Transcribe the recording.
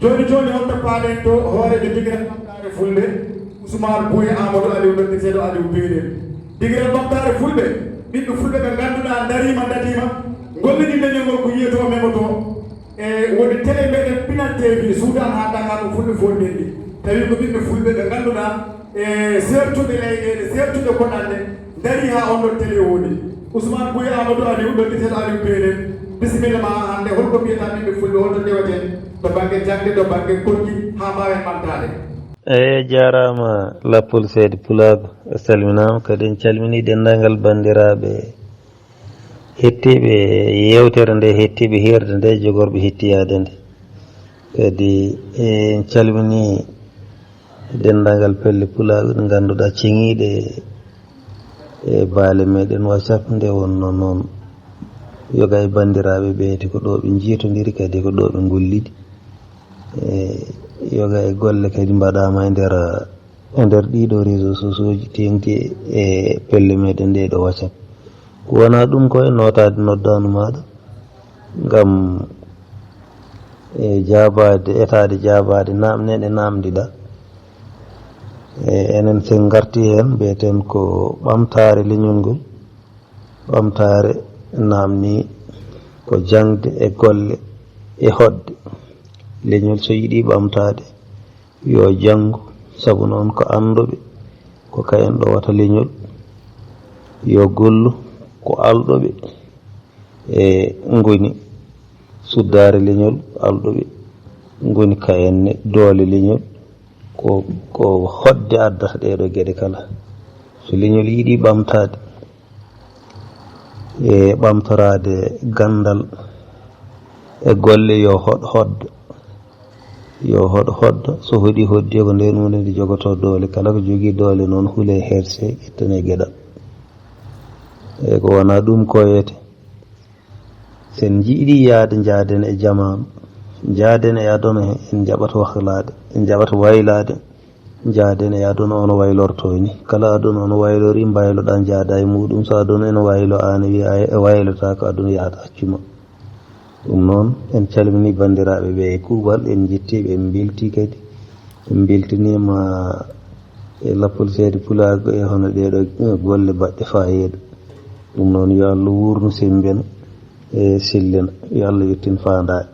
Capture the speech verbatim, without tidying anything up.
Jooni jooni, on toppaade en to hooreejo Digiral Ɓamtaare Fulɓe, Ousmane Boye Amadou Aliou, noddirteeɗo Aliou Beelel. Digiral Ɓamtaare Fulɓe, ɓiɓɓe Fulɓe ɓe ngannduɗaa ndariima, ndadiima, ngollidii leñol ngol ko yiyetoo, memotoo. E woni télé meɗen Pinal T V, suudan haa dañaa ko Fulɓe fof ndenndi. Tawi ko ɓiɓɓe Fulɓe ɓe ngannduɗaa e seertuɓe leyɗeele, seertuɓe koɗanɗe, ndarii haa on ɗon télé woni. Ousmane Boye Amadou Aliou, noddirteeɗo Aliou Beelel, bisimilla ma hannde, holko mbiyataa ɓiɓɓe Fulɓe, holto ndeweten to bannge jaŋde, to bannge koɗki, haa mbaawen ɓamtaade? Eey, jaaraama Lappol Seydi Pulaagu, a salminaama, kadi en calminii denndaangal banndiraaɓe hettiiɓe yeewtere nde, hettiiɓe hiirde nde, jogorɓe hettiyaade nde. Kadi en calminii denndaangal pelle Pulaagu ɗe ngannduɗaa ceŋiiɗe e baale meɗen WhatsApp nde wonnoo noon. Yoga e banndiraaɓe ɓe, eti ko ɗo ɓe njiytondiri, kadi ko ɗo ɓe ngollidi. E yoga e golle kadi mbaɗaama e nder, e nder ɗiɗo réseaux sociaux ji teeŋti e pelle meɗen ɗe ɗo WhatsApp. Ko wonaa ɗum ko e nootaade noddaandu maaɗa ngam e jaabaade, etaade jaabaade, naamne ɗe naamndiɗaa. E enen, so en ngartii heen, mbiyeten ko ɓamtaare leñol ngol. Ɓamtaare naamnii ko jaŋde e golle e hoɗde. Leñol so yiɗii ɓamtaade, yo janngu, sabu noon ko annduɓe, ko kayen ɗowata leñol. Yo gollu, ko alɗuɓe e ngoni suddaare leñol, alɗuɓe ngoni kayen ne doole leñol. Ko, ko hoɗde addata ɗee ɗoo geɗe kala. So leñol yiɗii ɓamtaade, e ɓamtoraade ganndal e golle, yo hoɗ hoɗdo, yo hoɗ hoɗdo. So hoɗii hoɗdi, ko ndeen huunde nde jogotoo doole. Kala ko jogii doole noon, hulee herse, ƴettane geɗal. E ko wonaa ɗum koyeete. So en njiɗii yahde, njaaden e jamaanu, njaaden e aduna he, en njaɓat wahlaade, en njaɓat waylaade, njaaden e aduna ono waylortoo ni. Kala aduna ono waylori, mbayloɗaa, njaadaa e muuɗum. So aduna ene waylo, aan a wiya a waylotaako, aduna yahata accu ma. Ɗum noon, en calminii banndiraaɓe ɓe e kuuɓal, en njettii ɓe, en mbeltii kadi. En mbeltiniima e Lappol Seydi Pulaagu e hono ɗee ɗoo golle baɗɗe faayiida. Ɗum noon, yo Allah wuurnu semmbina e sellina, yo Allah yettin faandaare.